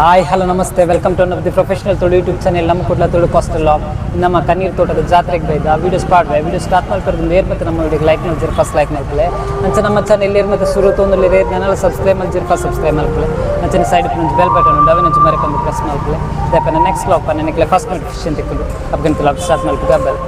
Hi, hello, namaste. Welcome to the professional Tulu YouTube channel. ನಮ್ಮ Kudla Tulu coastal. ನಮ್ಮ ಕಣ್ಣೀರ್ ತೋಟದ ಜಾತ್ರೆಗೆ ಬೈದ ವಿಡಿಯೋ ಸ್ಪಾಟ್ ವಿಡಿಯೋ ಸ್ಟಾರ್ಟ್ ಮಾಡ್ತಾರೆ. ಏರ್ ಮತ್ತೆ ನಮ್ಮ ವಿಡಿಯೋಗೆ ಲೈಕ್ ಮಾಡ್ತೀರಿ, ಫಸ್ಟ್ ಲೈಕ್ ಮಾಡ್ಕೊಳ್ಳಿ. ಅಂಚೆ ನಮ್ಮ ಚಾನೆಲ್ ಏರ್ ಮತ್ತೆ ಶುರು ತೊಂದರೆ ನೆನಲ್ಲ ಸಬ್ಸ್ಕ್ರೈಬ್ ಮಾಡ್ತೀರಿ, ಫಸ್ಟ್ ಸಬ್ಸ್ಕ್ರೈಬ್ ಮಾಡ್ಕೊಳ್ಳಿ. ಅಂಚೆ ಸೈಡ್ ಬೆಲ್ ಬಟನ್ ಉಂಟು, ಅವೇನ ಮರಕೊಂಡು ಪ್ರೆಸ್ ಮಾಡ್ಕೊಳ್ಳಿ. ದಯಪನ ನೆಕ್ಸ್ಟ್ ವ್ಲಾಗ್ ಪನ್ನ ಫಸ್ಟ್ ನೋಟಿಫಿಕೇಶನ್ ತಿಕ್ಕೊಂಡು ಅಪ್ಗಂತ ವ್ಲಾಗ್ ಸ್ಟಾರ್ಟ್ ಮಾಡ್ಕೊಂಡು bell.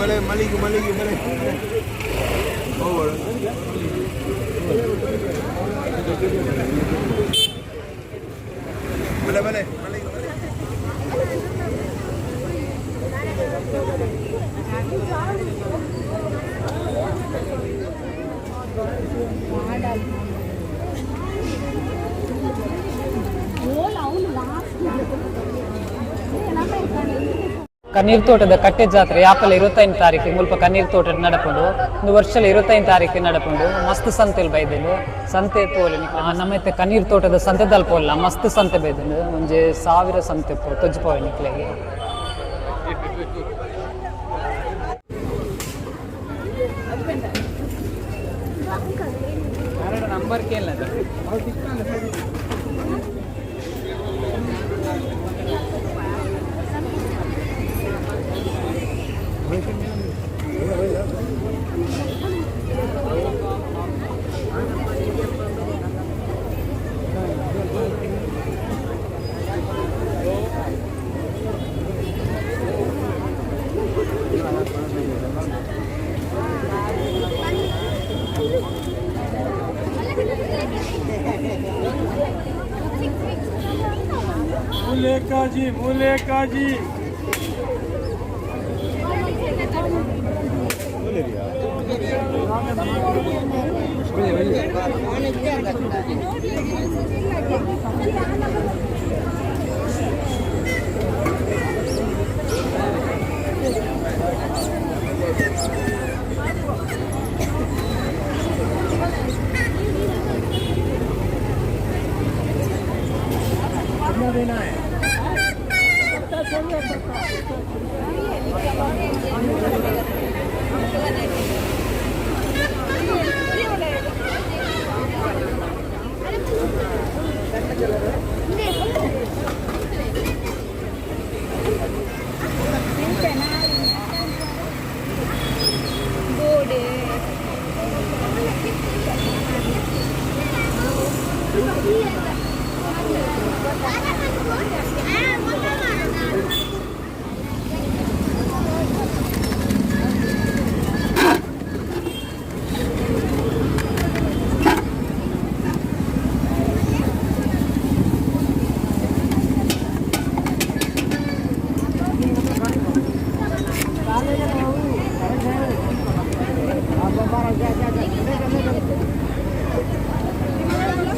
Boleh, maligo, maligo, maligo. Oh, boleh. Boleh, boleh, maligo, boleh. ಕಣ್ಣೀರ್ ತೋಟದ ಕಟ್ಟೆ ಜಾತ್ರೆ ಯಾಪಲ 25 ತಾರೀಕು ಮುಲ್ಪ ಕಣ್ಣೀರ್ ತೋಟದ ನಡಪುಂಡು. ಒಂದು ವರ್ಷಲ 25 ತಾರೀಕು ನಡಪುಂಡು. ಮಸ್ತ್ ಸಂತೆಲ್ ಬೈದೆಲು, ಸಂತೆ ಪೋಲೆ. ನಮ್ಮ ಇತ್ತೆ ಕಣ್ಣೀರ್ ತೋಟದ ಸಂತೆದಲ್ ಪೋಲ್ಲ, ಮಸ್ತ್ ಸಂತೆ ಬೈದೆಲು. ಒಂಜಿ ಸಾವಿರ ಸಂತೆ ಪೋ ತೊಜ್ಜು ಪೋವೆ ನಿಕ್ಲೆಗೆ. ನಂಬರ್ ಕೇಳಲ್ಲ. ಮುಲೇಕಾಜಿ, ಮುಲೇಕಾಜಿ.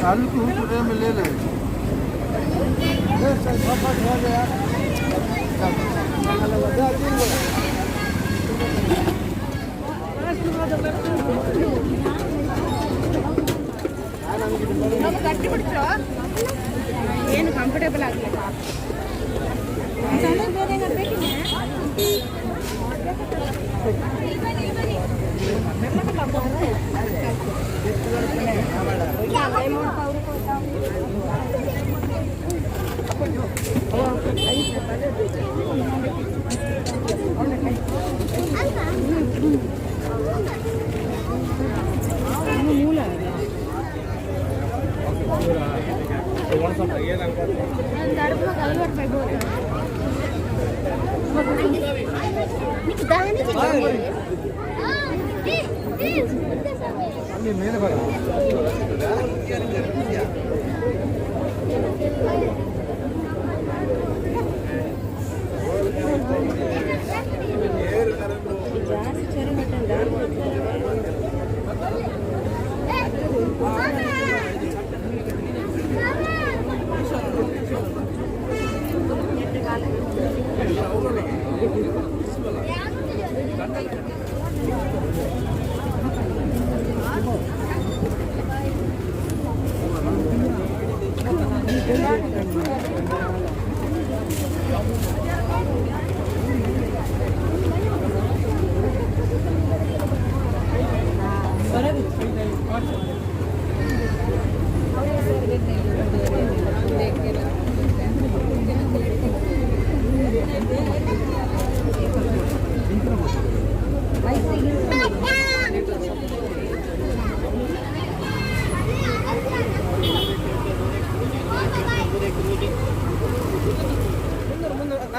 आलू को पूरे में ले ले। ಗಟ್ಟಿ ಬಿಡ್ತೀರೋ ಏನು ಕಂಫರ್ಟೇಬಲ್ ಆಗಿಲ್ಲ. ಸಣ್ಣ ಬೇರೆ ಏನಾದ್ರು ಬೇಕಿದೆ?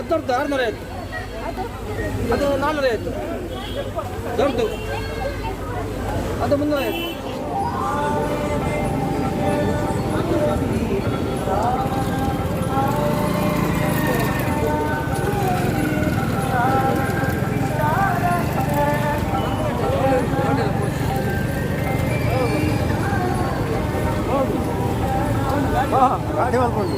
ದೊಡ್ಡದು 650, ಅದು 450 ದೊಡ್ಡದು, ಅದು 350. ಗಾಡಿ ಮಾಡ್ಕೊಂಡು.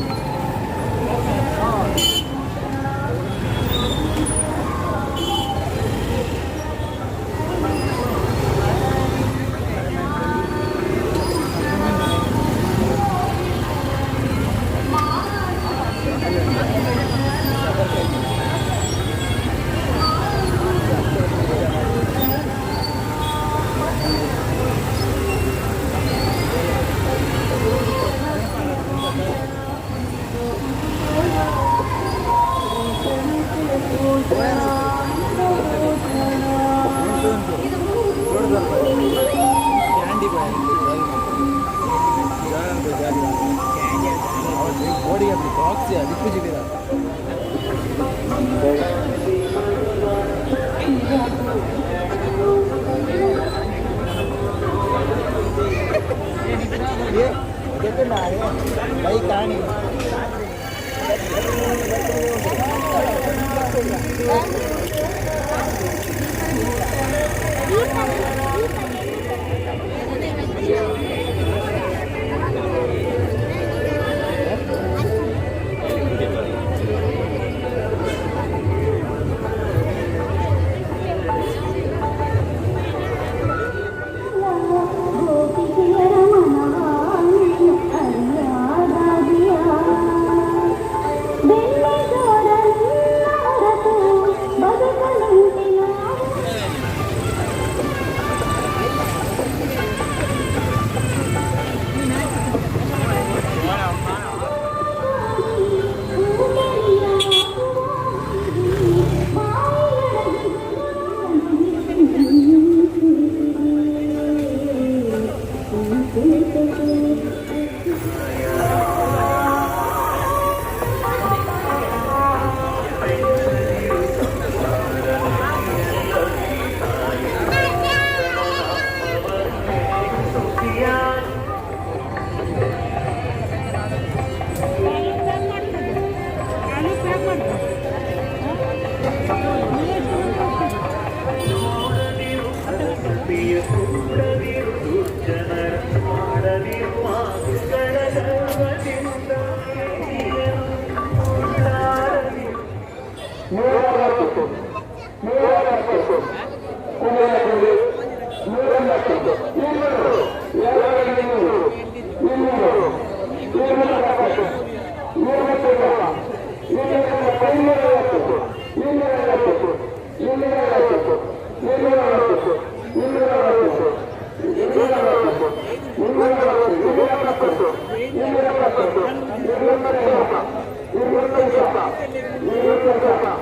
273.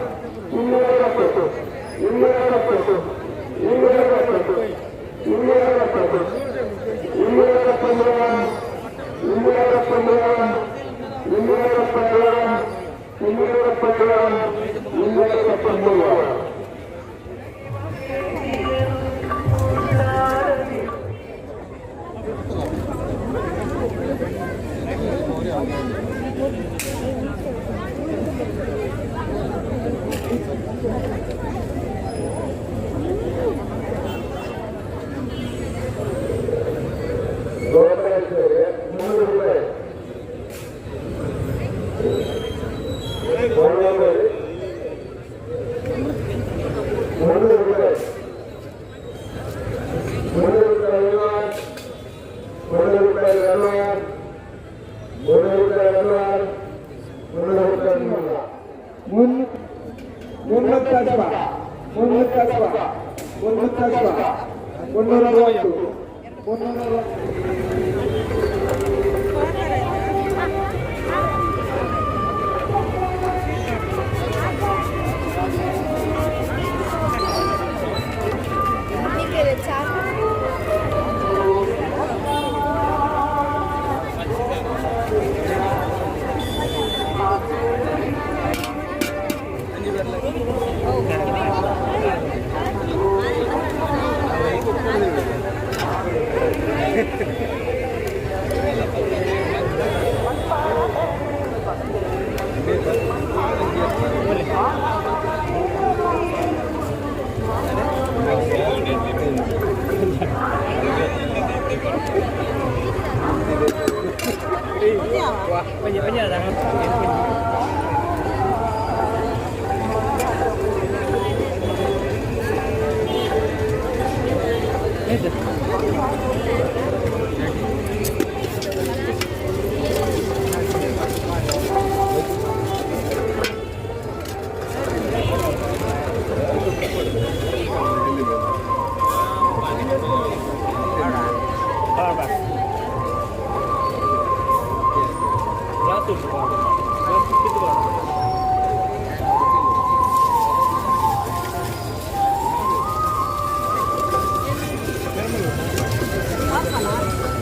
₹3. ₹3. ₹3.50, ₹3.60, ₹3.60, ₹3.50. 350, 350, 350, 360, 360.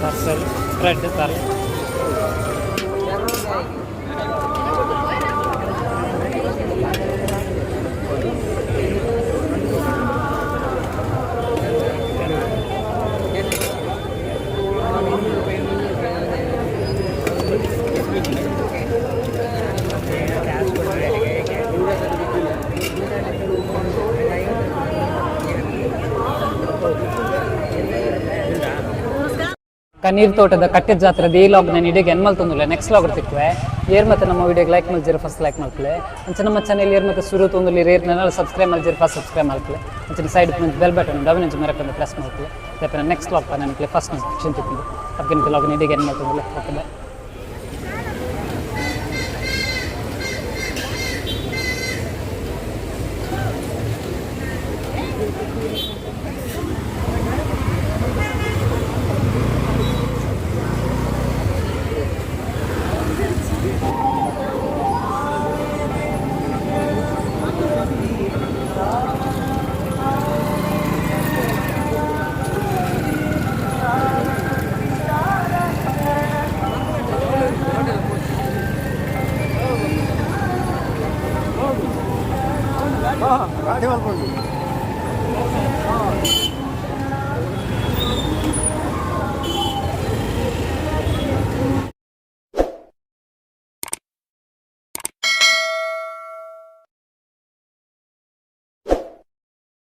Parcel bread sir. ಕಣ್ಣೀರ್ ತೋಟದ ಕಟ್ಟೆ ಜಾತ್ರೆ ಈ ಲಾಗ್ ನಾನು ಇಡೀ ಎನ್ಮಲ್ ತೊಂದಿಲ್ಲ, ನೆಕ್ಸ್ಟ್ ಲಾಗ್ ತಿಕ್ಕುವೆ. ಏರ್ ಮತ್ತೆ ನಮ್ಮ ವಿಡಿಯೋಗೆ ಲೈಕ್ ಮಲ್ಜಿರ ಫಸ್ಟ್ ಲೈಕ್ ಮಾಡ್ಕೊಳ್ಳೆ. ಅಂಚೆ ನಮ್ಮ ಚಾನೆಲ್ ಏರ್ ಮತ್ತೆ ಸುರು ತೊಂದಿಲ್ಲ ರೇರ್ ನನ್ನ ಸಬ್ಸ್ಕ್ರೈಬ್ ಮಲ್ಜಿರ ಫಸ್ಟ್ ಸಬ್ಸ್ಕ್ರೈಬ್ ಮಾಡ್ಕೊಳ್ಳೆ. ಅಂಚೆ ಸೈಡ್ ಬೆಲ್ ಬಟನ್ ಡಬಲ್ ಇಂಚ್ ಮರಕೊಂಡು ಪ್ರೆಸ್ ಮಾಡ್ಕೊಳ್ಳೆ. ನೆಕ್ಸ್ಟ್ ಲಾಗ್ ನನಗೆ ಫಸ್ಟ್ ನೋಟಿಫಿಕೇಶನ್ ತಿಕ್ಕೊಂಡು ಅಪ್ಪಿನ ಲಾಗ್ ಇಡೀ ಎನ್ಮಲ್ ತೊಂದಿಲ್ಲ. Okay, bye.